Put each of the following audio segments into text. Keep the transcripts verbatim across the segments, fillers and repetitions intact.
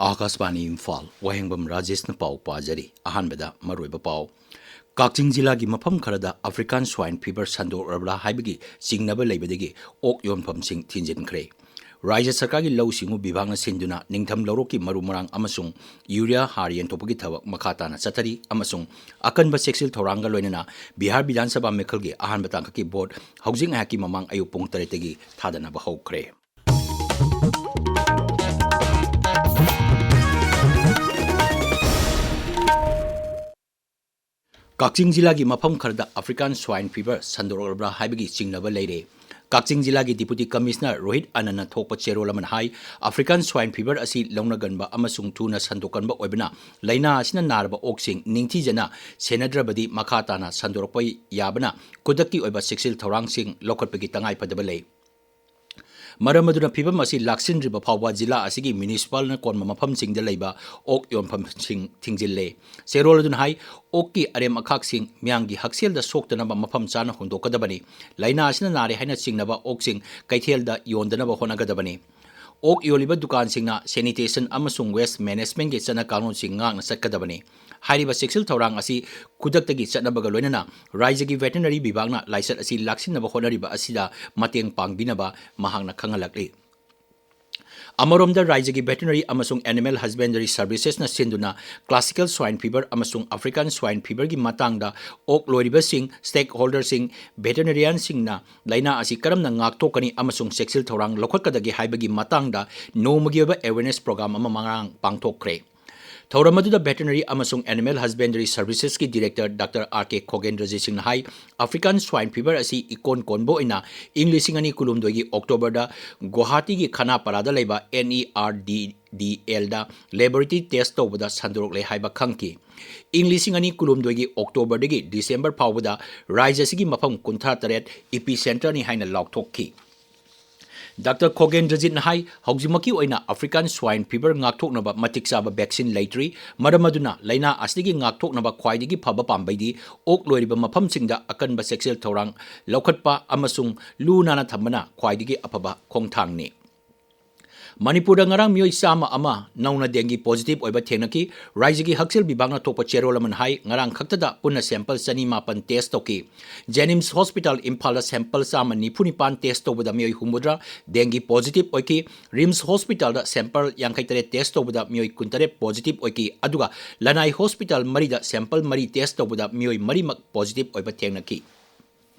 ꯑꯥꯀꯥꯁꯕꯥꯅꯤ ꯏꯝꯐꯥꯜ, ꯋꯥꯍꯦꯡꯕꯝ ꯔꯥꯖꯦꯁꯅ ꯄꯥꯎ ꯄꯥꯖꯔꯤ꯫ ꯑꯍꯥꯟꯕꯗ ꯃꯔꯨꯑꯣꯏꯕ ꯄꯥꯎ꯫ ꯀꯛꯆꯤꯡ ꯖꯤꯂꯥꯒꯤ ꯃꯐꯝ ꯈꯔꯗ African Swine Fever ꯁꯟꯗꯣꯔꯛꯂꯕ꯭ꯔꯥ ꯍꯥꯏꯕꯒꯤ ꯆꯤꯡꯅꯕ ꯂꯩꯕꯗꯒꯤ ꯑꯣꯛ ꯌꯣꯟꯐꯝꯁꯤꯡ ꯊꯤꯡꯖꯤꯟꯈ꯭ꯔꯦ꯫ ꯔꯥꯖ꯭ꯌ ꯁꯔꯀꯥꯔꯒꯤ ꯂꯧꯎ ꯁꯤꯡꯎ ꯕꯤꯚꯥꯒꯅ ꯁꯤꯟꯗꯨꯅ ꯅꯤꯡꯊꯝ ꯂꯧꯔꯣꯛꯀꯤ ꯃꯔꯨ ꯃꯔꯥꯡ ꯑꯃꯁꯨꯡ ꯌꯨꯔꯤꯌꯥ ꯍꯥꯔ ꯌꯦꯟꯊꯣꯛꯄꯒꯤ ꯊꯕꯛ ꯃꯈꯥ ꯇꯥꯅ ꯆꯠꯊꯔꯤ ꯑꯃꯁꯨꯡ ꯑꯀꯟꯕ ꯆꯦꯛꯁꯤꯜ ꯊꯧꯔꯥꯡꯒ ꯂꯣꯏꯅꯅ ꯕꯤꯍꯥꯔ ꯕꯤꯙꯥꯟ ꯁꯚꯥ ꯃꯤꯈꯜꯒꯤ ꯑꯍꯥꯟꯕ ꯇꯥꯡꯀꯛꯀꯤ ꯚꯣꯠ ꯍꯧꯖꯤꯛ ꯉꯥꯏꯍꯥꯛꯀꯤ ꯃꯃꯥꯡ ꯑꯌꯨꯛ ꯄꯨꯡ ꯇꯔꯦꯠꯇꯒꯤ ꯊꯥꯗꯅꯕ ꯍꯧꯈ꯭ꯔꯦ꯫ ꯀꯛꯆꯤꯡ ꯖꯤꯂꯥꯒꯤ ꯃꯐꯝ ꯈꯔꯗ African Swine Fever ꯁꯟꯗꯣꯔꯛꯂꯕ꯭ꯔꯥ ꯍꯥꯏꯕꯒꯤ ꯆꯤꯡꯅꯕ ꯂꯩꯔꯦ꯫ ꯀꯛꯆꯤꯡ ꯖꯤꯂꯥꯒꯤ Deputy Commissioner ꯔꯣꯍꯤꯠ ꯑꯅꯟꯅ ꯊꯣꯛꯄ ꯆꯦꯔꯣꯜ ꯑꯃꯅ ꯍꯥꯏ, African Swine Fever ꯑꯁꯤ ꯂꯧꯅꯒꯟꯕ ꯑꯃꯁꯨꯡ ꯊꯨꯅ ꯁꯟꯗꯣꯛꯀꯟꯕ ꯑꯣꯏꯕꯅ, ꯂꯥꯏꯅꯥ ꯑꯁꯤꯅ ꯅꯥꯔꯕ ꯑꯣꯛꯁꯤꯡ ꯅꯤꯡꯊꯤꯖꯅ ꯁꯦꯟꯅꯗ꯭ꯔꯕꯗꯤ ꯃꯈꯥ ꯇꯥꯅ ꯁꯟꯗꯣꯔꯛꯄ ꯌꯥꯕꯅ ꯈꯨꯗꯛꯀꯤ ꯑꯣꯏꯕ ꯆꯦꯛꯁꯤꯜ ꯊꯧꯔꯥꯡꯁꯤꯡ ꯂꯧꯈꯠꯄꯒꯤ ꯇꯉꯥꯏꯐꯗꯕ ꯂꯩ꯫ ꯃꯔꯝ ꯑꯗꯨꯅ ꯐꯤꯚꯝ ꯑꯁꯤ ꯂꯥꯛꯁꯤꯟꯗ꯭ꯔꯤꯕ ꯐꯥꯎꯕ ꯖꯤꯂꯥ ꯑꯁꯤꯒꯤ municipalꯅ ꯀꯣꯟꯕ ꯃꯐꯝꯁꯤꯡꯗ ꯂꯩꯕ ꯑꯣꯛ ꯌꯣꯟꯐꯝꯁꯤꯡ ꯊꯤꯡꯖꯤꯜꯂꯦ꯫ ꯆꯦꯔꯣꯜ ꯑꯗꯨꯅ ꯍꯥꯏ, ꯑꯣꯛꯀꯤ ꯑꯔꯦꯝ ꯑꯈꯥꯛꯁꯤꯡ ꯃꯤꯌꯥꯝꯒꯤ ꯍꯛꯁꯦꯜꯗ ꯁꯣꯛꯇꯅꯕ ꯃꯐꯝ ꯆꯥꯅ ꯍꯨꯟꯗꯣꯛꯀꯗꯕꯅꯤ꯫ ꯂꯥꯏꯅꯥ ꯑꯁꯤꯅ ꯅꯥꯔꯦ ꯍꯥꯏꯅ ꯆꯤꯡꯅꯕ ꯑꯣꯛꯁꯤꯡ ꯀꯩꯊꯦꯜꯗ ꯌꯣꯟꯗꯅꯕ ꯍꯣꯠꯅꯒꯗꯕꯅꯤ꯫ ꯑꯣꯛ ꯌꯣꯜꯂꯤꯕ ꯗꯨꯀꯥꯟꯁꯤꯡꯅ sanitation ꯑꯃꯁꯨꯡ waste managementꯀꯤ ꯆꯠꯅ ꯀꯥꯡꯂꯣꯟꯁꯤꯡ ꯉꯥꯛꯅ ꯆꯠꯀꯗꯕꯅꯤ꯫ ꯍꯥꯏꯔꯤꯕ ꯆꯦꯛꯁꯤꯜ ꯊꯧꯔꯥꯡ ꯑꯁꯤ ꯈꯨꯗꯛꯇꯒꯤ ꯆꯠꯅꯕꯒ ꯂꯣꯏꯅꯅ ꯔꯥꯖ꯭ꯌꯒꯤ veterinary ꯕꯤꯚꯥꯒꯅ ꯂꯥꯏꯆꯠ ꯑꯁꯤ ꯂꯥꯛꯁꯤꯟꯅꯕ ꯍꯣꯠꯅꯔꯤꯕ ꯑꯁꯤꯗ ꯃꯇꯦꯡ ꯄꯥꯡꯕꯤꯅꯕ ꯃꯍꯥꯛꯅ ꯈꯪꯍꯜꯂꯛꯂꯤ꯫ ꯑꯃꯔꯣꯝꯗ, ꯔꯥꯖ꯭ꯌꯒꯤ veterinary ꯑꯃꯁꯨꯡ animal husbandry servicesꯅ ꯁꯤꯟꯗꯨꯅ classical swine fever ꯑꯃꯁꯨꯡ African Swine Feverꯒꯤ ꯃꯇꯥꯡꯗ ꯑꯣꯛ ꯂꯣꯏꯔꯤꯕꯁꯤꯡ, stakeholderꯁꯤꯡ, veterinarianꯁꯤꯡꯅ ꯂꯥꯏꯅꯥ ꯑꯁꯤ ꯀꯔꯝꯅ ꯉꯥꯛꯊꯣꯛꯀꯅꯤ ꯑꯃꯁꯨꯡ ꯆꯦꯛꯁꯤꯜ ꯊꯧꯔꯥꯡ ꯂꯧꯈꯠꯀꯗꯒꯦ ꯍꯥꯏꯕꯒꯤ ꯃꯇꯥꯡꯗ ꯅꯣꯡꯃꯒꯤ ꯑꯣꯏꯕ awareness program ꯑꯃ ꯉꯔꯥꯡ ꯄꯥꯡꯊꯣꯛꯈ꯭ꯔꯦ꯫ ꯊꯧꯔꯝ ꯑꯗꯨꯗ Veterinary ꯑꯃꯁꯨꯡ Animal Husbandry Servicesꯀꯤ Director Doctor R K ꯈꯣꯒꯦꯟꯗ꯭ꯔꯖꯤꯠ ꯁꯤꯡꯅ ꯍꯥꯏ, African Swine Fever ꯑꯁꯤ ꯏꯀꯣꯟ ꯀꯣꯟꯕ ꯑꯣꯏꯅ ꯏꯪ ꯂꯤꯁꯤꯡ ꯑꯅꯤ ꯀꯨꯟꯍꯨꯝꯗꯣꯏꯒꯤ Octoberꯗ ꯒꯨꯋꯥꯍꯥꯇꯤꯒꯤ ꯈꯅꯥꯄꯥꯔꯥꯗ ꯂꯩꯕ NERDDLꯗ laboratory test ꯇꯧꯕꯗ ꯁꯟꯗꯣꯔꯛꯂꯦ ꯍꯥꯏꯕ ꯈꯪꯈꯤ꯫ ꯏꯪ ꯂꯤꯁꯤꯡ ꯑꯅꯤ ꯀꯨꯟꯍꯨꯝꯗꯣꯏꯒꯤ Octoberꯗꯒꯤ December ꯐꯥꯎꯕꯗ ꯔꯥꯖ꯭ꯌ ꯑꯁꯤꯒꯤ ꯃꯐꯝ ꯀꯨꯟꯊ꯭ꯔꯥ ꯇꯔꯦꯠ epicenterꯅꯤ ꯍꯥꯏꯅ ꯂꯥꯎꯊꯣꯛꯈꯤ꯫ ꯗꯥꯛꯇꯔ ꯈꯣꯒꯦꯟꯗ꯭ꯔꯖꯤꯠꯅ ꯍꯥꯏ, ꯍꯧꯖꯤꯛꯃꯛꯀꯤ ꯑꯣꯏꯅ African Swine Fever ꯉꯥꯛꯊꯣꯛꯅꯕ ꯃꯇꯤꯛ ꯆꯥꯕ vaccine ꯂꯩꯇ꯭ꯔꯤ꯫ ꯃꯔꯝ ꯑꯗꯨꯅ ꯂꯥꯏꯅꯥ ꯑꯁꯤꯗꯒꯤ ꯉꯥꯛꯊꯣꯛꯅꯕ ꯈ꯭ꯋꯥꯏꯗꯒꯤ ꯐꯕ ꯄꯥꯝꯕꯩꯗꯤ ꯑꯣꯛ ꯂꯣꯏꯔꯤꯕ ꯃꯐꯝꯁꯤꯡꯗ ꯑꯀꯟꯕ ꯆꯦꯛꯁꯤꯜ ꯊꯧꯔꯥꯡ ꯂꯧꯈꯠꯄ ꯑꯃꯁꯨꯡ ꯂꯨ ꯅꯥꯟꯅ ꯊꯝꯕꯅ ꯈ꯭ꯋꯥꯏꯗꯒꯤ ꯑꯐꯕ ꯈꯣꯡꯊꯥꯡꯅꯤ꯫ ꯃꯅꯤꯄꯨꯔꯗ ꯉꯔꯥꯡ ꯃꯤꯑꯣꯏ ꯆꯥꯝꯃ ꯑꯃ ꯅꯧꯅ dengue positive ꯑꯣꯏꯕ ꯊꯦꯡꯅꯈꯤ꯫ ꯔꯥꯏꯖ꯭ꯌꯒꯤ ꯍꯛꯁꯦꯜ ꯕꯤꯚꯥꯒꯅ ꯊꯣꯛꯄ ꯆꯦꯔꯣꯜ ꯑꯃꯅ ꯍꯥꯏ, ꯉꯔꯥꯡ ꯈꯛꯇꯗ ꯄꯨꯟꯅ sample ꯆꯅꯤ ꯃꯥꯄꯟ test ꯇꯧꯈꯤ꯫ JNIMS Hospital ꯏꯝꯐꯥꯜꯗ sample ꯆꯥꯝꯃ ꯅꯤꯐꯨ ꯅꯤꯄꯥꯟ test ꯇꯧꯕꯗ ꯃꯤꯑꯣꯏ ꯍꯨꯝꯐꯨꯇꯔꯥ dengue positive ꯑꯣꯏꯈꯤ꯫ RIMS Hospitalꯗ sample ꯌꯥꯡꯈꯩ ꯇꯔꯦꯠ test ꯇꯧꯕꯗ ꯃꯤꯑꯣꯏ ꯀꯨꯟꯇꯔꯦꯠ positive ꯑꯣꯏꯈꯤ꯫ ꯑꯗꯨꯒ ꯂꯅꯥꯏ hospital ꯃꯔꯤꯗ sample ꯃꯔꯤ test ꯇꯧꯕꯗ ꯃꯤꯑꯣꯏ ꯃꯔꯤꯃꯛ positive ꯑꯣꯏꯕ ꯊꯦꯡꯅꯈꯤ꯫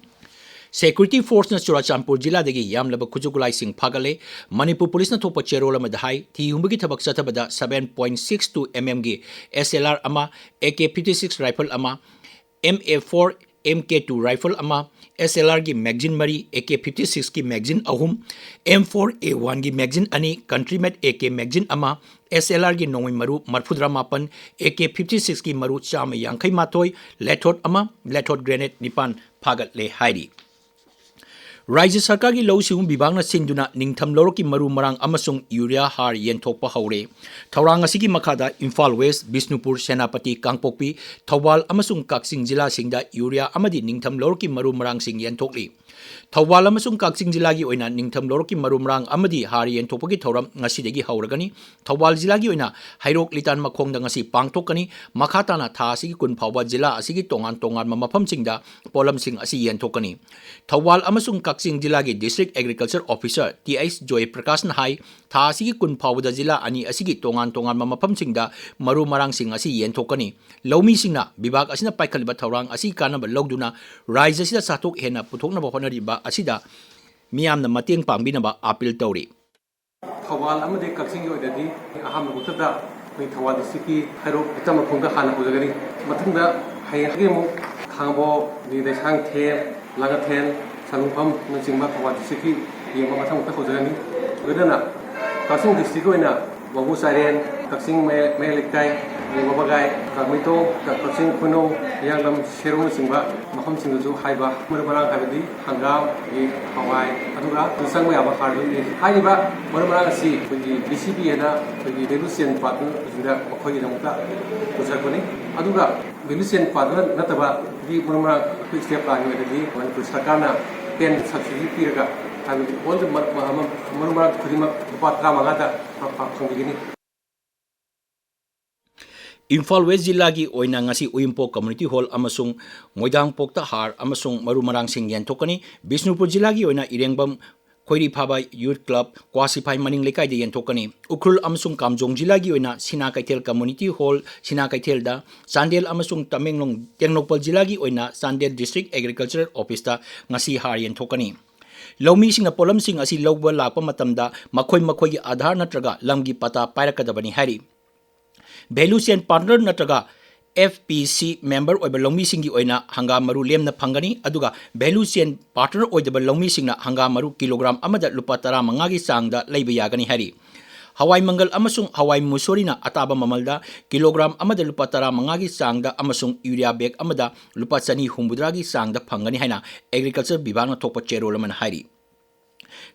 Security forceꯅ ꯆꯨꯔꯥꯆꯥꯟꯄꯨꯔ ꯖꯤꯂꯥꯗꯒꯤ ꯌꯥꯝꯂꯕ ꯈꯨꯠꯁꯨ ꯈꯨꯠꯂꯥꯏꯁꯤꯡ ꯐꯥꯒꯠꯂꯦ꯫ ꯃꯅꯤꯄꯨꯔ ꯄꯨꯂꯤꯁꯅ ꯊꯣꯛꯄ ꯆꯦꯔꯣꯜ ꯑꯃꯗ ꯍꯥꯏ, ꯊꯤ ꯍꯨꯝꯕꯒꯤ ꯊꯕꯛ ꯆꯠꯊꯕꯗ seven point six two mmꯒꯤ SLR ꯑꯃ, AK fifty six rifle ꯑꯃ, MA four MK two rifle ꯑꯃ, SLRꯒꯤ magazine ꯃꯔꯤ, AK fifty sixꯀꯤ magazine ꯑꯍꯨꯝ, M four A oneꯒꯤ magazine ꯑꯅꯤ, country made AK magazine ꯑꯃ, SLRꯒꯤ ꯅꯣꯡꯃꯩ ꯃꯔꯨ ꯃꯔꯤꯐꯨꯇꯔꯥ ꯃꯥꯄꯟ, AK fifty sixꯀꯤ ꯃꯔꯨ ꯆꯥꯝꯃ ꯌꯥꯡꯈꯩ ꯃꯥꯊꯣꯏ, ꯂꯦꯊꯣꯠ ꯑꯃ, ꯂꯦꯊꯣꯠ grenade ꯅꯤꯄꯥꯟ ꯐꯥꯒꯠꯂꯦ ꯍꯥꯏꯔꯤ꯫ ꯔꯥꯏꯖ꯭ꯌ ꯁꯔꯀꯥꯔꯒꯤ ꯂꯧꯎ ꯁꯤꯡꯎ ꯕꯤꯚꯥꯒꯅ ꯁꯤꯟꯗꯨꯅ ꯅꯤꯡꯊꯝ ꯂꯧꯔꯣꯛꯀꯤ ꯃꯔꯨ ꯃꯔꯥꯡ ꯑꯃꯁꯨꯡ ꯌꯨꯔꯤꯌꯥ ꯍꯥꯔ ꯌꯦꯟꯊꯣꯛꯄ ꯍꯧꯔꯦ꯫ ꯊꯧꯔꯥꯡ ꯑꯁꯤꯒꯤ ꯃꯈꯥꯗ ꯏꯝꯐꯥꯜ ꯋꯦꯁ, ꯕꯤꯁꯅꯨꯄꯨꯔ, ꯁꯦꯅꯥꯄꯇꯤ, ꯀꯥꯡꯄꯣꯛꯄꯤ, ꯊꯧꯕꯥꯜ ꯑꯃꯁꯨꯡ ꯀꯛꯆꯤꯡ ꯖꯤꯂꯥꯁꯤꯡꯗ ꯌꯨꯔꯤꯌꯥ ꯑꯃꯗꯤ ꯅꯤꯡꯊꯝ ꯂꯧꯔꯣꯛꯀꯤ ꯃꯔꯨ ꯃꯔꯥꯡꯁꯤꯡ ꯌꯦꯟꯊꯣꯛꯂꯤ꯫ ꯊꯧꯕꯥꯜ ꯑꯃꯁꯨꯡ ꯀꯛꯆꯤꯡ ꯖꯤꯂꯥꯒꯤ ꯑꯣꯏꯅ ꯅꯤꯡꯊꯝ ꯂꯧꯔꯣꯛꯀꯤ ꯃꯔꯨ ꯃꯔꯥꯡ ꯑꯃꯗꯤ ꯍꯥꯔ ꯌꯦꯟꯊꯣꯛꯄꯒꯤ ꯊꯧꯔꯝ ꯉꯁꯤꯗꯒꯤ ꯍꯧꯔꯒꯅꯤ꯫ ꯊꯧꯕꯥꯜ ꯖꯤꯂꯥꯒꯤ ꯑꯣꯏꯅ ꯍꯩꯔꯣꯛ ꯂꯤꯇꯥꯟ ꯃꯈꯣꯡꯗ ꯉꯁꯤ ꯄꯥꯡꯊꯣꯛꯀꯅꯤ꯫ ꯃꯈꯥ ꯇꯥꯅ ꯊꯥ ꯑꯁꯤꯒꯤ ꯀꯨꯟ ꯐꯥꯎꯕ ꯖꯤꯂꯥ ꯑꯁꯤꯒꯤ ꯇꯣꯉꯥꯟ ꯇꯣꯉꯥꯟꯕ ꯃꯐꯝꯁꯤꯡꯗ ꯄꯣꯠꯂꯝꯁꯤꯡ ꯑꯁꯤ ꯌꯦꯟꯊꯣꯛꯀꯅꯤ꯫ ꯊꯧꯕꯥꯜ ꯑꯃꯁꯨꯡ ꯀꯛꯆꯤꯡ ꯖꯤꯂꯥꯒꯤ District Agriculture Officer T H Joy ꯄ꯭ꯔꯀꯥꯁꯅ ꯍꯥꯏ, ꯊꯥ ꯑꯁꯤꯒꯤ ꯀꯨꯟ ꯐꯥꯎꯕꯗ ꯖꯤꯂꯥ ꯑꯅꯤ ꯑꯁꯤꯒꯤ ꯇꯣꯉꯥꯟ ꯇꯣꯉꯥꯟꯕ ꯃꯐꯝꯁꯤꯡꯗ ꯃꯔꯨ ꯃꯔꯥꯡꯁꯤꯡ ꯑꯁꯤ ꯌꯦꯟꯊꯣꯛꯀꯅꯤ꯫ ꯂꯧꯃꯤꯁꯤꯡꯅ ꯕꯤꯚꯥꯒ ꯑꯁꯤꯅ ꯄꯥꯏꯈꯠꯂꯤꯕ ꯊꯧꯔꯥꯡ ꯑꯁꯤꯒꯤ ꯀꯥꯟꯅꯕ ꯂꯧꯗꯨꯅ ꯔꯥꯏꯖ꯭ꯌ ꯑꯁꯤꯗ ꯆꯥꯊꯣꯛ ꯍꯦꯟꯅ ꯄꯨꯊꯣꯛꯅꯕ ꯍꯣꯠꯅꯔꯤꯕ ꯑꯁꯤꯗ ꯃꯤꯌꯥꯝꯅ ꯃꯇꯦꯡ ꯄꯥꯡꯕꯤꯅꯕ ꯑꯥꯄꯤꯜ ꯇꯧꯔꯤ꯫ ꯊꯧꯕꯥꯜ ꯑꯃꯗꯤ ꯀꯛꯆꯤꯡꯒꯤ ꯑꯣꯏꯅꯗꯤ ꯑꯍꯥꯟꯕ ꯃꯛꯇꯗ ꯑꯩꯈꯣꯏ ꯊꯧꯕꯥꯜ districtꯀꯤ ꯍꯩꯔꯣꯛ ꯂꯤꯇꯥꯟ ꯃꯈꯣꯡꯗ ꯍꯥꯟꯅ ꯍꯧꯖꯒꯅꯤ꯫ ꯃꯊꯪꯗ ꯍꯌꯦꯡꯗꯒꯤ ꯑꯃꯨꯛ ꯈꯥꯉꯕꯣꯛ, ꯑꯗꯒꯤ ꯂꯩꯁꯥꯡꯊꯦꯝ, ꯂꯥꯡꯉꯊꯦꯜ, ꯁꯂꯨꯡꯐꯝꯅꯆꯤꯡꯕ ꯊꯧꯕꯥꯜ districtꯀꯤ ꯌꯦꯡꯕ ꯃꯊꯪ ꯃꯊꯪ ꯍꯧꯖꯒꯅꯤ꯫ ꯂꯣꯏꯅꯅ ꯀꯛꯆꯤꯡ districtꯀꯤ ꯑꯣꯏꯅ ꯋꯥꯡꯒꯨ ꯆꯥꯏꯔꯦꯟ, ꯀꯛꯆꯤꯡ ꯃꯌꯥꯏ, ꯃꯌꯥꯏ ꯂꯩꯀꯥꯏ, ꯃꯣꯕꯒꯥꯏ, ꯀꯥꯡꯃꯩꯇꯣꯡ, ꯀꯛꯆꯤꯡ ꯈꯨꯅꯧ, ꯍꯤꯌꯥꯡꯂꯝ, ꯁꯦꯔꯧꯅꯆꯤꯡꯕ ꯃꯐꯝꯁꯤꯡꯗꯁꯨ ꯍꯥꯏꯕ ꯃꯔꯨ ꯃꯔꯥꯡ ꯍꯥꯏꯕꯗꯤ ꯍꯪꯒꯥꯝ, ꯑꯗꯒꯤ ꯍꯋꯥꯏ, ꯑꯗꯨꯒ ꯑꯗꯨ ꯆꯪꯕ ꯌꯥꯕ ꯍꯥꯔꯗꯨ ꯂꯩ꯫ ꯍꯥꯏꯔꯤꯕ ꯃꯔꯨ ꯃꯔꯥꯡ ꯑꯁꯤ ꯑꯩꯈꯣꯏꯒꯤ BCP ꯍꯥꯏꯅ ꯑꯩꯈꯣꯏꯒꯤ value chain partꯅꯔꯁꯤꯡꯗ ꯃꯈꯣꯏꯒꯤꯗꯃꯛꯇ ꯄꯨꯖꯔꯛꯄꯅꯤ꯫ ꯑꯗꯨꯒ value chain partꯅꯔ ꯅꯠꯇꯕ ꯃꯔꯨ ꯃꯔꯥꯡ ꯑꯩꯈꯣꯏ state planꯒꯤ ꯑꯣꯏꯅꯗꯤ ꯃꯅꯤꯄꯨꯔ ꯁꯔꯀꯥꯔꯅ ten subsidy ꯄꯤꯔꯒ ꯍꯥꯏꯕꯗꯤ ꯄꯣꯠ ꯃ-, ꯃ-, ꯑꯃ, ꯃꯔꯨ ꯃꯔꯥꯡ ꯈꯨꯗꯤꯡꯃꯛ ꯂꯨꯄꯥ ꯇꯔꯥꯃꯉꯥꯗ ꯐ-, ꯐ-, ꯐꯪꯕꯤꯒꯅꯤ꯫ ꯏꯝꯐꯥꯜ ꯋꯦꯁ ꯖꯤꯂꯥꯒꯤ ꯑꯣꯏꯅ ꯉꯁꯤ ꯎꯌꯨꯝꯄꯣꯛ ꯀꯝꯃ꯭ꯌꯨꯅꯤꯇꯤ ꯍꯣꯜ ꯑꯃꯁꯨꯡ ꯃꯣꯏꯗꯥꯡꯄꯣꯛꯇ ꯍꯥꯔ ꯑꯃꯁꯨꯡ ꯃꯔꯨ ꯃꯔꯥꯡꯁꯤꯡ ꯌꯦꯟꯊꯣꯛꯀꯅꯤ꯫ ꯕꯤꯁꯅꯨꯄꯨꯔ ꯖꯤꯂꯥꯒꯤ ꯑꯣꯏꯅ ꯏꯔꯦꯡꯕꯝ ꯈꯣꯏꯔꯤꯐꯥꯕ ꯌꯨꯠ ꯀ꯭ꯂꯕ, ꯀ꯭ꯋꯥ ꯁꯤꯐꯥꯏ ꯃꯅꯤꯡ ꯂꯩꯀꯥꯏꯗ ꯌꯦꯟꯊꯣꯛꯀꯅꯤ꯫ ꯎꯈ꯭ꯔꯨꯜ ꯑꯃꯁꯨꯡ ꯀꯥꯝꯖꯣꯡ ꯖꯤꯂꯥꯒꯤ ꯑꯣꯏꯅ ꯁꯤꯅꯥ ꯀꯩꯊꯦꯜ ꯀꯝꯃ꯭ꯌꯨꯅꯤꯇꯤ ꯍꯣꯜ, ꯁꯤꯅꯥ ꯀꯩꯊꯦꯜꯗ, ꯆꯥꯟꯗꯦꯜ ꯑꯃꯁꯨꯡ ꯇꯃꯦꯡꯂꯣꯡ, ꯇꯦꯡꯅꯧꯄꯜ ꯖꯤꯂꯥꯒꯤ ꯑꯣꯏꯅ ꯆꯥꯟꯗꯦꯜ ꯗꯤꯁꯇ꯭ꯔꯤꯛ ꯑꯦꯒ꯭ꯔꯤꯀꯜꯆꯔꯦꯜ ꯑꯣꯐꯤꯁꯇ ꯉꯁꯤ ꯍꯥꯔ ꯌꯦꯟꯊꯣꯛꯀꯅꯤ꯫ ꯂꯧꯃꯤꯁꯤꯡꯅ ꯄꯣꯠꯂꯝꯁꯤꯡ ꯑꯁꯤ ꯂꯧꯕ ꯂꯥꯛꯄ ꯃꯇꯝꯗ ꯃꯈꯣꯏ ꯃꯈꯣꯏꯒꯤ ꯑꯥꯙꯥꯔ ꯅꯠꯇ꯭ꯔꯒ ꯂꯝꯒꯤ ꯄꯇꯥ ꯄꯥꯏꯔꯛꯀꯗꯕꯅꯤ ꯍꯥꯏꯔꯤ꯫ ꯚꯦꯂꯨ ꯆꯦꯟ ꯄꯥꯔꯠꯅꯔ ꯅꯠꯇ꯭ꯔꯒ F P C ꯃꯦꯝꯕꯔ ꯑꯣꯏꯕ ꯂꯧꯃꯤꯁꯤꯡꯒꯤ ꯑꯣꯏꯅ ꯍꯪꯒꯥꯝ ꯃꯔꯨ ꯂꯦꯝꯅ ꯐꯪꯒꯅꯤ, ꯑꯗꯨꯒ ꯚꯦꯂꯨ ꯆꯦꯟ ꯄꯥꯔꯠꯅꯔ ꯑꯣꯏꯗꯕ ꯂꯧꯃꯤꯁꯤꯡꯅ ꯍꯪꯒꯥꯝ ꯃꯔꯨ ꯀꯤꯂꯣꯒ꯭ꯔꯥꯝ ꯑꯃꯗ ꯂꯨꯄꯥ ꯇꯔꯥꯃꯉꯥꯒꯤ ꯆꯥꯡꯗ ꯂꯩꯕ ꯌꯥꯒꯅꯤ ꯍꯥꯏꯔꯤ꯫ ꯍꯋꯥꯏ ꯃꯪꯒꯜ ꯑꯃꯁꯨꯡ ꯍꯋꯥꯏ ꯃꯨꯁꯣꯔꯤꯅ ꯑꯇꯥꯕ ꯃꯃꯜꯗ ꯀꯤꯂꯣꯒ꯭ꯔꯥꯝ ꯑꯃꯗ ꯂꯨꯄꯥ ꯇꯔꯥꯃꯉꯥꯒꯤ ꯆꯥꯡꯗ ꯑꯃꯁꯨꯡ ꯌꯨꯔꯤꯌꯥ ꯕꯦꯒ ꯑꯃꯗ ꯂꯨꯄꯥ ꯆꯅꯤ ꯍꯨꯝꯐꯨꯇꯔꯥꯒꯤ ꯆꯥꯡꯗ ꯐꯪꯒꯅꯤ ꯍꯥꯏꯅ ꯑꯦꯒ꯭ꯔꯤꯀꯜꯆꯔ ꯕꯤꯚꯥꯒꯅ ꯊꯣꯛꯄ ꯆꯦꯔꯣꯜ ꯑꯃꯅ ꯍꯥꯏꯔꯤ꯫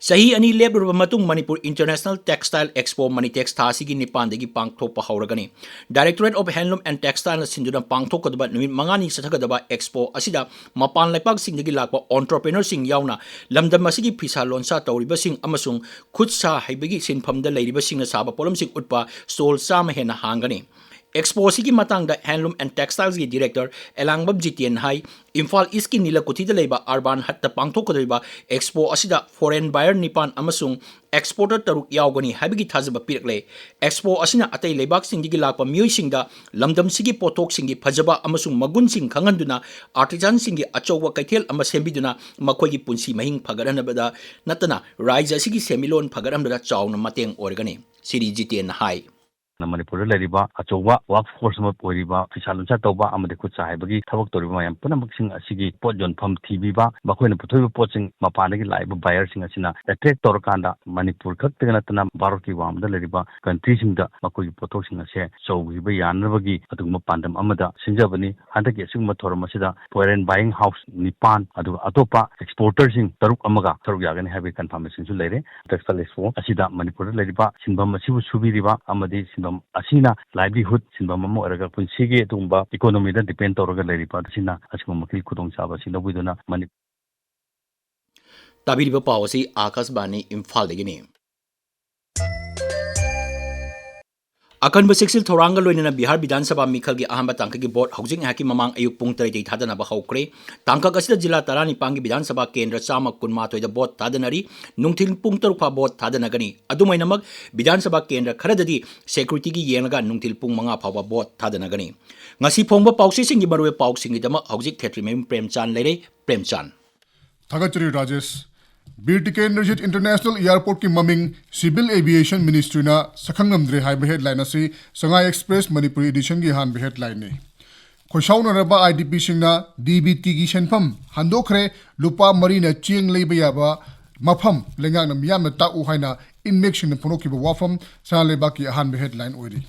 ꯆꯍꯤ ꯑꯅꯤ ꯂꯦꯞꯂꯨꯔꯕ ꯃꯇꯨꯡ ꯃꯅꯤꯄꯨꯔ ꯏꯟꯇꯔꯅꯦꯁꯅꯦꯜ ꯇꯦꯛꯁꯇꯥꯏꯜ ꯑꯦꯛꯁꯄꯣ ꯃꯅꯤꯇꯦꯛꯁ ꯊꯥ ꯑꯁꯤꯒꯤ ꯅꯤꯄꯥꯟꯗꯒꯤ ꯄꯥꯡꯊꯣꯛꯄ ꯍꯧꯔꯒꯅꯤ꯫ Directorate of Handloom and Textileꯅ ꯁꯤꯟꯗꯨꯅ ꯄꯥꯡꯊꯣꯛꯀꯗꯕ ꯅꯨꯃꯤꯠ ꯃꯉꯥꯅꯤ ꯆꯠꯊꯒꯗꯕ ꯑꯦꯛꯁꯄꯣ ꯑꯁꯤꯗ ꯃꯄꯥꯟ ꯂꯩꯄꯥꯛꯁꯤꯡꯗꯒꯤ ꯂꯥꯛꯄ ꯑꯣꯟꯇꯔꯄ꯭ꯔꯦꯅꯔꯁꯤꯡ ꯌꯥꯎꯅ ꯂꯝꯗꯝ ꯑꯁꯤꯒꯤ ꯐꯤꯁꯥ ꯂꯣꯟꯁꯥ ꯇꯧꯔꯤꯕꯁꯤꯡ ꯑꯃꯁꯨꯡ ꯈꯨꯠ ꯁꯥ ꯍꯩꯕꯒꯤ ꯁꯤꯟꯐꯝꯗ ꯂꯩꯔꯤꯕꯁꯤꯡꯅ ꯁꯥꯕ ꯄꯣꯠꯂꯝꯁꯤꯡ ꯎꯠꯄ ꯁ꯭ꯇꯣꯜ ꯆꯥꯝꯃ ꯍꯦꯟꯅ ꯍꯥꯡꯒꯅꯤ꯫ ꯑꯦꯛꯁꯄꯣ ꯑꯁꯤꯒꯤ ꯃꯇꯥꯡꯗ Handloom and Textileꯒꯤ ꯗꯤꯔꯦꯛꯇꯔ ꯑꯦꯂꯥꯡꯕꯝ ꯖꯤꯇꯦꯟ ꯍꯥꯏ, ꯏꯝꯐꯥꯜ ꯏꯁꯀꯤ ꯅꯤꯂꯀꯨꯊꯤꯗ ꯂꯩꯕ ꯑꯔꯕꯥꯟ ꯍꯠꯇ ꯄꯥꯡꯊꯣꯛꯀꯗꯧꯔꯤꯕ ꯑꯦꯛꯁꯄꯣ ꯑꯁꯤꯗ ꯐꯣꯔꯦꯟ ꯕꯥꯌꯔ ꯅꯤꯄꯥꯟ ꯑꯃꯁꯨꯡ ꯑꯦꯛꯁꯄꯣꯔꯇꯔ ꯇꯔꯨꯛ ꯌꯥꯎꯒꯅꯤ ꯍꯥꯏꯕꯒꯤ ꯊꯥꯖꯕ ꯄꯤꯔꯛꯂꯦ꯫ ꯑꯦꯛꯁꯄꯣ ꯑꯁꯤꯅ ꯑꯇꯩ ꯂꯩꯕꯥꯛꯁꯤꯡꯗꯒꯤ ꯂꯥꯛꯄ ꯃꯤꯑꯣꯏꯁꯤꯡꯗ ꯂꯝꯗꯝꯁꯤꯒꯤ ꯄꯣꯠꯊꯣꯛꯁꯤꯡꯒꯤ ꯐꯖꯕ ꯑꯃꯁꯨꯡ ꯃꯒꯨꯟꯁꯤꯡ ꯈꯪꯍꯟꯗꯨꯅ ꯑꯥꯔꯇꯤꯖꯥꯟꯁꯤꯡꯒꯤ ꯑꯆꯧꯕ ꯀꯩꯊꯦꯜ ꯑꯃ ꯁꯦꯝꯕꯤꯗꯨꯅ ꯃꯈꯣꯏꯒꯤ ꯄꯨꯟꯁꯤ ꯃꯍꯤꯡ ꯐꯒꯠꯍꯟꯕꯗ ꯅꯠꯇꯅ ꯔꯥꯖ꯭ꯌ ꯑꯁꯤꯒꯤ ꯁꯦꯟꯃꯤꯠꯂꯣꯟ ꯐꯒꯠꯍꯟꯕꯗ ꯆꯥꯎꯅ ꯃꯇꯦꯡ ꯑꯣꯏꯔꯒꯅꯤ꯫ ꯁꯤꯔꯤ ꯖꯤꯇꯦꯟꯅ ꯍꯥꯏ꯫ ꯃꯅꯤꯄꯨꯔꯗ ꯂꯩꯔꯤꯕ ꯑꯆꯧꯕ ꯋꯥꯔꯛ ꯐꯣꯔꯁ ꯑꯃ ꯑꯣꯏꯔꯤꯕ ꯐꯤꯁꯥ ꯂꯣꯟꯁꯥ ꯇꯧꯕ ꯑꯃꯗꯤ ꯈꯨꯠ ꯁꯥ ꯍꯩꯕꯒꯤ ꯊꯕꯛ ꯇꯧꯔꯤꯕ ꯃꯌꯥꯝ ꯄꯨꯝꯅꯃꯛꯁꯤꯡ ꯑꯁꯤꯒꯤ ꯄꯣꯠ ꯌꯣꯟꯐꯝ ꯊꯤꯕꯤꯕ, ꯃꯈꯣꯏꯅ ꯄꯨꯊꯣꯛꯏꯕ ꯄꯣꯠꯁꯤꯡ ꯃꯄꯥꯟꯗꯒꯤ ꯂꯥꯛꯏꯕ ꯕꯥꯌꯔꯁꯤꯡ ꯑꯁꯤꯅ ꯑꯦꯇ꯭ꯔꯦꯛ ꯇꯧꯔꯀꯥꯟꯗ ꯃꯅꯤꯄꯨꯔ ꯈꯛꯇꯒ ꯅꯠꯇꯅ ꯚꯥꯔꯠꯀꯤ ꯋꯥꯡꯃꯗ ꯂꯩꯔꯤꯕ ꯀꯟꯇ꯭ꯔꯤꯁꯤꯡꯗ ꯃꯈꯣꯏꯒꯤ ꯄꯣꯠꯊꯣꯛꯁꯤꯡ ꯑꯁꯦ ꯆꯧꯈꯤꯕ ꯌꯥꯅꯅꯕꯒꯤ ꯑꯗꯨꯒꯨꯝꯕ ꯄꯥꯟꯗꯝ ꯑꯃꯗ ꯁꯤꯟꯖꯕꯅꯤ꯫ ꯍꯟꯗꯛꯀꯤ ꯑꯁꯤꯒꯨꯝꯕ ꯊꯧꯔꯝ ꯑꯁꯤꯗ ꯐꯣꯔꯦꯟ ꯕꯥꯏꯌꯤꯡ ꯍꯥꯎꯁ ꯅꯤꯄꯥꯟ, ꯑꯗꯨꯒ ꯑꯇꯣꯞꯄ ꯑꯦꯛꯁꯄꯣꯔꯇꯔꯁꯤꯡ ꯇꯔꯨꯛ ꯑꯃꯒ ꯁꯔꯨꯛ ꯌꯥꯒꯅꯤ ꯍꯥꯏꯕꯒꯤ ꯀꯟꯐꯥꯔꯃꯦꯁꯟꯁꯨ ꯂꯩꯔꯦ꯫ ꯇꯦꯛꯁꯇꯥꯏꯜ ꯑꯦꯛꯁꯄꯣ ꯑꯁꯤꯗ ꯃꯅꯤꯄꯨꯔꯗ ꯂꯩꯔꯤꯕ ꯁꯤꯟꯐꯝ ꯑꯁꯤꯕꯨ ꯁꯨꯕꯤꯔꯤꯕ ꯑꯃꯗꯤ ꯁꯤꯟꯐꯝ ꯑꯁꯤꯅ ꯂꯥꯏꯚꯂꯤꯍꯨꯗ ꯁꯤꯟꯐꯝ ꯑꯃ ꯑꯣꯏꯔꯒ ꯄꯨꯟꯁꯤꯒꯤ ꯑꯗꯨꯒꯨꯝꯕ ꯏꯀꯣꯅꯣꯃꯤꯗ ꯗꯤꯄꯦꯟ ꯇꯧꯔꯒ ꯂꯩꯔꯤꯕ ꯑꯁꯤꯅ ꯑꯁꯤꯒꯨꯝꯕ ꯃꯈꯜꯒꯤ ꯈꯨꯗꯣꯡꯆꯥꯕ ꯑꯁꯤ ꯂꯧꯕꯤꯗꯨꯅ ꯃꯅꯤ- ꯇꯥꯕꯤꯔꯤꯕ ꯄꯥꯎ ꯑꯁꯤ ꯑꯥꯀꯥꯁꯕꯥꯅꯤ ꯏꯝꯐꯥꯜꯗꯒꯤꯅꯤ꯫ ꯑꯀꯟꯕ ꯆꯦꯛꯁꯤꯜ ꯊꯧꯔꯥꯡꯒ ꯂꯣꯏꯅꯅ ꯕꯤꯍꯥꯔ ꯕꯤꯙꯥꯟ ꯁꯚꯥ ꯃꯤꯈꯜꯒꯤ ꯑꯍꯥꯟꯕ ꯇꯥꯡꯀꯛꯀꯤ ꯚꯣꯠ ꯍꯧꯖꯤꯛ ꯉꯥꯏꯍꯥꯛꯀꯤ ꯃꯃꯥꯡ ꯑꯌꯨꯛ ꯄꯨꯡ ꯇꯔꯦꯠꯇꯒꯤ ꯊꯥꯗꯅꯕ ꯍꯧꯈ꯭ꯔꯦ꯫ ꯇꯥꯡꯀꯛ ꯑꯁꯤꯗ ꯖꯤꯂꯥ ꯇꯔꯥꯅꯤꯄꯥꯟꯒꯤ ꯕꯤꯙꯥꯟ ꯁꯚꯥ ꯀꯦꯟꯗ꯭ꯔ ꯆꯥꯝꯃ ꯀꯨꯟꯃꯥꯊꯣꯏꯗ ꯚꯣꯠ ꯊꯥꯗꯅꯔꯤ꯫ ꯅꯨꯡꯊꯤꯜ ꯄꯨꯡ ꯇꯔꯨꯛ ꯐꯥꯎ ꯚꯣꯠ ꯊꯥꯗꯅꯒꯅꯤ꯫ ꯑꯗꯨꯃꯥꯏꯅꯃꯛ, ꯕꯤꯙꯥꯟ ꯁꯚꯥ ꯀꯦꯟꯗ꯭ꯔ ꯈꯔꯗꯗꯤ ꯁꯦꯀ꯭ꯌꯨꯔꯤꯇꯤꯒꯤ ꯌꯦꯡꯂꯒ ꯅꯨꯡꯊꯤꯜ ꯄꯨꯡ ꯃꯉꯥ ꯐꯥꯎꯕ ꯚꯣꯠ ꯊꯥꯗꯅꯒꯅꯤ꯫ ꯉꯁꯤ ꯐꯣꯡꯕ ꯄꯥꯎꯆꯦꯁꯤꯡꯒꯤ ꯃꯔꯨꯑꯣꯏꯕ ꯄꯥꯎꯁꯤꯡꯒꯤꯗꯃꯛ ꯍꯧꯖꯤꯛ ꯊꯦꯇ꯭ꯔꯤꯃꯌꯨꯝ ꯄ꯭ꯔꯦꯝꯆꯥꯟ ꯂꯩꯔꯦ꯫ ꯄ꯭ꯔꯦꯝꯆꯥꯟ꯫ ꯊꯥꯒꯠꯆꯔꯤ ꯔꯥꯖꯦꯁ꯫ ꯕꯤꯔ ꯇꯤꯀꯦꯟꯗ꯭ꯔꯖꯤꯠ ꯏꯟꯇꯔꯅꯦꯁꯅꯦꯜ ꯑꯦꯌꯔꯄꯣꯔꯠꯀꯤ ꯃꯃꯤꯡ ꯁꯤꯚꯤꯜ ꯑꯦꯚꯤꯌꯦꯁꯟ ꯃꯤꯅꯤꯁꯇ꯭ꯔꯤꯅ ꯁꯛꯈꯪꯂꯝꯗ꯭ꯔꯦ ꯍꯥꯏꯕ ꯍꯦꯗꯂꯥꯏꯟ ꯑꯁꯤ ꯁꯉꯥꯏ ꯑꯦꯛꯁꯄ꯭ꯔꯦꯁ ꯃꯅꯤꯄꯨꯔꯤ ꯏꯗꯤꯁꯟꯒꯤ ꯑꯍꯥꯟꯕ ꯍꯦꯗꯂꯥꯏꯟꯅꯤ꯫ ꯈꯣꯏꯁꯥꯎꯅꯔꯕ ꯑꯥꯏ ꯗꯤ ꯄꯤꯁꯤꯡꯅ ꯗꯤ ꯕꯤ ꯇꯤꯒꯤ ꯁꯦꯟꯐꯝ ꯍꯟꯗꯣꯛꯈ꯭ꯔꯦ, ꯂꯨꯄꯥ ꯃꯔꯤꯅ ꯆꯦꯡ ꯂꯩꯕ ꯌꯥꯕ ꯃꯐꯝ ꯂꯩꯉꯥꯛꯅ ꯃꯤꯌꯥꯝꯅ ꯇꯥꯛꯎ ꯍꯥꯏꯅ ꯏꯟꯃꯦꯛꯁꯤꯡꯅ ꯐꯣꯡꯗꯣꯛꯈꯤꯕ ꯋꯥꯐꯝ ꯁꯅꯥ ꯂꯩꯕꯥꯛꯀꯤ ꯑꯍꯥꯟꯕ ꯍꯦꯗꯂꯥꯏꯟ ꯑꯣꯏꯔꯤ꯫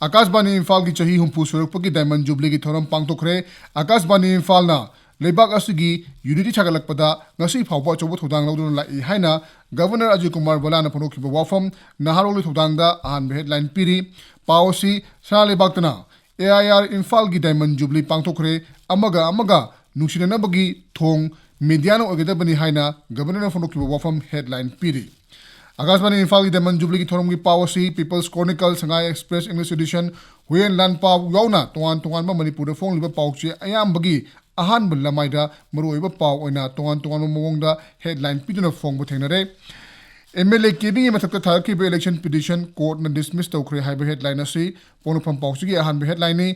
ꯑꯥꯀꯥꯁꯕꯥꯅꯤ ꯏꯝꯐꯥꯜꯒꯤ ꯆꯍꯤ ꯍꯨꯝꯐꯨ ꯁꯨꯔꯛꯄꯒꯤ ꯗꯥꯏꯃꯟ ꯖꯨꯕ꯭ꯂꯤꯒꯤ ꯊꯧꯔꯝ ꯄꯥꯡꯊꯣꯛꯈ꯭ꯔꯦ꯫ ꯑꯥꯀꯥꯁꯕꯥꯅꯤ ꯏꯝꯐꯥꯜꯅ ꯂꯩꯕꯥꯛ ꯑꯁꯤꯒꯤ ꯌꯨꯅꯤꯇꯤ ꯁꯥꯒꯠꯂꯛꯄꯗ ꯉꯁꯤ ꯐꯥꯎꯕ ꯑꯆꯧꯕ ꯊꯧꯗꯥꯡ ꯂꯧꯗꯨꯅ ꯂꯥꯛꯏ ꯍꯥꯏꯅ ꯒꯚꯔꯅꯔ ꯑꯖꯤꯠ ꯀꯨꯃꯥꯔ ꯚꯜꯂꯥꯅ ꯐꯣꯡꯗꯣꯛꯈꯤꯕ ꯋꯥꯐꯝ ꯅꯍꯥꯔꯣꯜꯒꯤ ꯊꯧꯗꯥꯡꯗ ꯑꯍꯥꯟꯕ ꯍꯦꯗꯂꯥꯏꯟ ꯄꯤꯔꯤ꯫ ꯄꯥꯎ ꯑꯁꯤ ꯁꯅꯥ ꯂꯩꯕꯥꯛꯇꯅ ꯑꯦ ꯑꯥꯏ ꯑꯥꯔ ꯏꯝꯐꯥꯜꯒꯤ ꯗꯥꯏꯃꯟ ꯖꯨꯕ꯭ꯂꯤ ꯄꯥꯡꯊꯣꯛꯈ꯭ꯔꯦ, ꯑꯃꯒ ꯑꯃꯒ ꯅꯨꯡꯁꯤꯅꯅꯕꯒꯤ ꯊꯣꯡ ꯃꯦꯗꯤꯌꯥꯅ ꯑꯣꯏꯒꯗꯕꯅꯤ ꯍꯥꯏꯅ ꯒꯚꯔꯅꯔꯅ ꯐꯣꯡꯗꯣꯛꯈꯤꯕ ꯋꯥꯐꯝ ꯍꯦꯗꯂꯥꯏꯟ ꯄꯤꯔꯤ꯫ ꯑꯥꯀꯥꯁꯕꯥꯅꯤ ꯏꯝꯐꯥꯜꯒꯤ ꯗꯥꯏꯃꯟ ꯖꯨꯕ꯭ꯂꯤꯒꯤ ꯊꯧꯔꯝꯒꯤ ꯄꯥꯎ ꯑꯁꯤ ꯄꯤꯄꯜꯁ ꯀ꯭ꯔꯣꯅꯤꯀꯜ, ꯁꯉꯥꯏ ꯑꯦꯛꯁꯄ꯭ꯔꯦꯁ, ꯏꯪꯂꯤꯁ ꯏꯗꯤꯁꯟ, ꯍꯨꯌꯦꯟ ꯂꯥꯟ ꯄꯥꯎ ꯌꯥꯎꯅ ꯇꯣꯉꯥꯟ ꯇꯣꯉꯥꯟꯕ ꯃꯅꯤꯄꯨꯔꯗ ꯐꯣꯡꯂꯤꯕ ꯄꯥꯎꯆꯦ ꯑꯌꯥꯝꯕꯒꯤ ꯑꯍꯥꯟꯕ ꯂꯃꯥꯏꯗ ꯃꯔꯨꯑꯣꯏꯕ ꯄꯥꯎ ꯑꯣꯏꯅ ꯇꯣꯉꯥꯟ ꯇꯣꯉꯥꯟꯕ ꯃꯑꯣꯡꯗ ꯍꯦꯗꯂꯥꯏꯟ ꯄꯤꯗꯨꯅ ꯐꯣꯡꯕ ꯊꯦꯡꯅꯔꯦ꯫ ꯑꯦꯝ ꯑꯦꯜ ꯑꯦ ꯀꯦꯕꯤꯒꯤ ꯃꯊꯛꯇ ꯊꯥꯔꯛꯈꯤꯕ ꯏꯂꯦꯛꯁꯟ ꯄꯤꯇꯤꯁꯟ ꯀꯣꯔꯠꯅ ꯗꯤꯁꯃꯤꯁ ꯇꯧꯈ꯭ꯔꯦ ꯍꯥꯏꯕ ꯍꯦꯗꯂꯥꯏꯟ ꯑꯁꯤ ꯄꯣꯛꯅꯐꯝ ꯄꯥꯎꯆꯦꯒꯤ ꯑꯍꯥꯟꯕ ꯍꯦꯗꯂꯥꯏꯟꯅꯤ꯫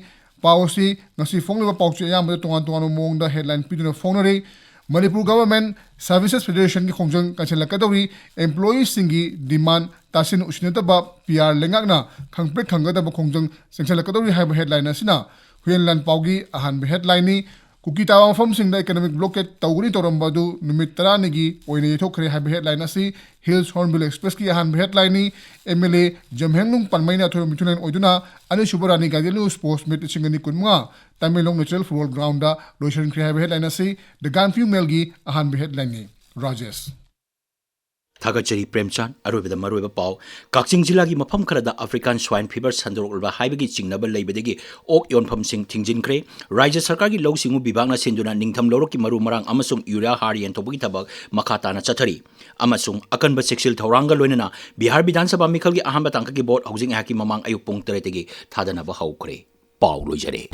ꯄꯥꯎ ꯑꯁꯤ ꯉꯁꯤ ꯐꯣꯡꯂꯤꯕ ꯄꯥꯎꯆꯦ ꯑꯌꯥꯝꯕꯗ ꯇꯣꯉꯥꯟ ꯇꯣꯉꯥꯟꯕ ꯃꯑꯣꯡꯗ ꯍꯦꯗꯂꯥꯏꯟ ꯄꯤꯗꯨꯅ ꯐꯣꯡꯅꯔꯤ꯫ ꯃꯅꯤꯄꯨꯔ ꯒꯚꯔꯟꯃꯦꯟꯠ ꯁꯔꯚꯤꯁꯦꯁ ꯐꯦꯗꯔꯦꯁꯟꯒꯤ ꯈꯣꯡꯖꯪ ꯀꯟꯁꯤꯜꯂꯛꯀꯗꯧꯔꯤ꯫ ꯑꯦꯝꯄ꯭ꯂꯣꯌꯤꯁꯤꯡꯒꯤ ꯗꯤꯃꯥꯟ ꯇꯥꯁꯤꯟ ꯎꯁꯤꯟꯅꯗꯕ ꯄꯤ ꯑꯥꯔ ꯂꯩꯉꯥꯛꯅ ꯈꯪꯄ꯭ꯔꯦꯛ ꯈꯪꯒꯗꯕ ꯈꯣꯡꯖꯪ ꯆꯪꯁꯤꯜꯂꯛꯀꯗꯧꯔꯤ ꯍꯥꯏꯕ ꯍꯦꯗꯂꯥꯏꯟ ꯑꯁꯤꯅ ꯍꯨꯌꯦꯟ ꯂꯥꯟ ꯄꯥꯎꯒꯤ ꯑꯍꯥꯟꯕ ꯍꯦꯗꯂꯥꯏꯟꯅꯤ꯫ ꯀꯨꯀꯤ ꯇꯥꯕ ꯃꯐꯝꯁꯤꯡꯗ ꯏꯀꯣꯅꯣꯃꯤꯛ ꯕ꯭ꯂꯣꯀꯦꯠ ꯇꯧꯒꯅꯤ ꯇꯧꯔꯝꯕ ꯑꯗꯨ ꯅꯨꯃꯤꯠ ꯇꯔꯥꯅꯤꯒꯤ ꯑꯣꯏꯅ ꯌꯩꯊꯣꯛꯈ꯭ꯔꯦ ꯍꯥꯏꯕ ꯍꯦꯗꯂꯥꯏꯟ ꯑꯁꯤ ꯍꯤꯜꯁ ꯍꯣꯔꯟꯕꯤꯜ ꯑꯦꯛꯁꯄ꯭ꯔꯦꯁꯀꯤ ꯑꯍꯥꯟꯕ ꯍꯦꯗꯂꯥꯏꯟꯅꯤ꯫ ꯑꯦꯝ ꯑꯦꯜ ꯑꯦ ꯖꯝꯍꯦꯡꯂꯨꯡ ꯄꯥꯟꯃꯩꯅ ꯑꯊꯣꯏꯕ ꯃꯤꯊꯨꯡꯂꯦꯟ ꯑꯣꯏꯗꯨꯅ ꯑꯅꯤꯁꯨꯕ ꯔꯥꯅꯤ ꯒꯥꯏꯗꯦꯟꯂꯤꯌꯨ ꯁ꯭ꯄꯣꯔꯠꯁ ꯃꯤꯠ ꯂꯤꯁꯤꯡ ꯑꯅꯤ ꯀꯨꯟꯃꯉꯥ ꯇꯃꯦꯡꯂꯣꯡ ꯅꯦꯆꯔꯦꯜ ꯐꯨꯠꯕꯣꯜ ꯒ꯭ꯔꯥꯎꯟꯗ ꯂꯣꯏꯁꯤꯟꯈ꯭ꯔꯦ ꯍꯥꯏꯕ ꯍꯦꯗꯂꯥꯏꯟ ꯑꯁꯤ ꯗ ꯒꯥꯟꯐꯤꯌꯨ ꯃꯦꯜꯒꯤ ꯑꯍꯥꯟꯕ ꯍꯦꯗꯂꯥꯏꯟꯅꯤ꯫ ꯔꯥꯖꯦꯁ꯫ ꯊꯥꯒꯠꯆꯔꯤ ꯄ꯭ꯔꯦꯝꯆꯥꯟ꯫ ꯑꯔꯣꯏꯕꯗ ꯃꯔꯨꯑꯣꯏꯕ ꯄꯥꯎ꯫ ꯀꯛꯆꯤꯡ ꯖꯤꯂꯥꯒꯤ ꯃꯐꯝ ꯈꯔꯗ African Swine Fever ꯁꯟꯗꯣꯔꯛꯂꯕ ꯍꯥꯏꯕꯒꯤ ꯆꯤꯡꯅꯕ ꯂꯩꯕꯗꯒꯤ ꯑꯣꯛ ꯌꯣꯟꯐꯝꯁꯤꯡ ꯊꯤꯡꯖꯤꯟꯈ꯭ꯔꯦ꯫ ꯔꯥꯖ꯭ꯌ ꯁꯔꯀꯥꯔꯒꯤ ꯂꯧꯎ ꯁꯤꯡꯎ ꯕꯤꯚꯥꯒꯅ ꯁꯤꯟꯗꯨꯅ ꯅꯤꯡꯊꯝ ꯂꯧꯔꯣꯛꯀꯤ ꯃꯔꯨ ꯃꯔꯥꯡ ꯑꯃꯁꯨꯡ ꯌꯨꯔꯤꯌꯥ ꯍꯥꯔ ꯌꯦꯟꯊꯣꯛꯄꯒꯤ ꯊꯕꯛ ꯃꯈꯥ ꯇꯥꯅ ꯆꯠꯊꯔꯤ꯫ ꯑꯃꯁꯨꯡ ꯑꯀꯟꯕ ꯆꯦꯛꯁꯤꯜ ꯊꯧꯔꯥꯡꯒ ꯂꯣꯏꯅꯅ ꯕꯤꯍꯥꯔ ꯕꯤꯙꯥꯟ ꯁꯚꯥ ꯃꯤꯈꯜꯒꯤ ꯑꯍꯥꯟꯕ ꯇꯥꯡꯀꯛꯀꯤ ꯚꯣꯠ ꯍꯧꯖꯤꯛ ꯉꯥꯏꯍꯥꯛꯀꯤ ꯃꯃꯥꯡ ꯑꯌꯨꯛ ꯄꯨꯡ ꯇꯔꯦꯠꯇꯒꯤ ꯊꯥꯗꯅꯕ ꯍꯧꯈ꯭ꯔꯦ꯫ ꯄꯥꯎ ꯂꯣꯏꯖꯔꯦ꯫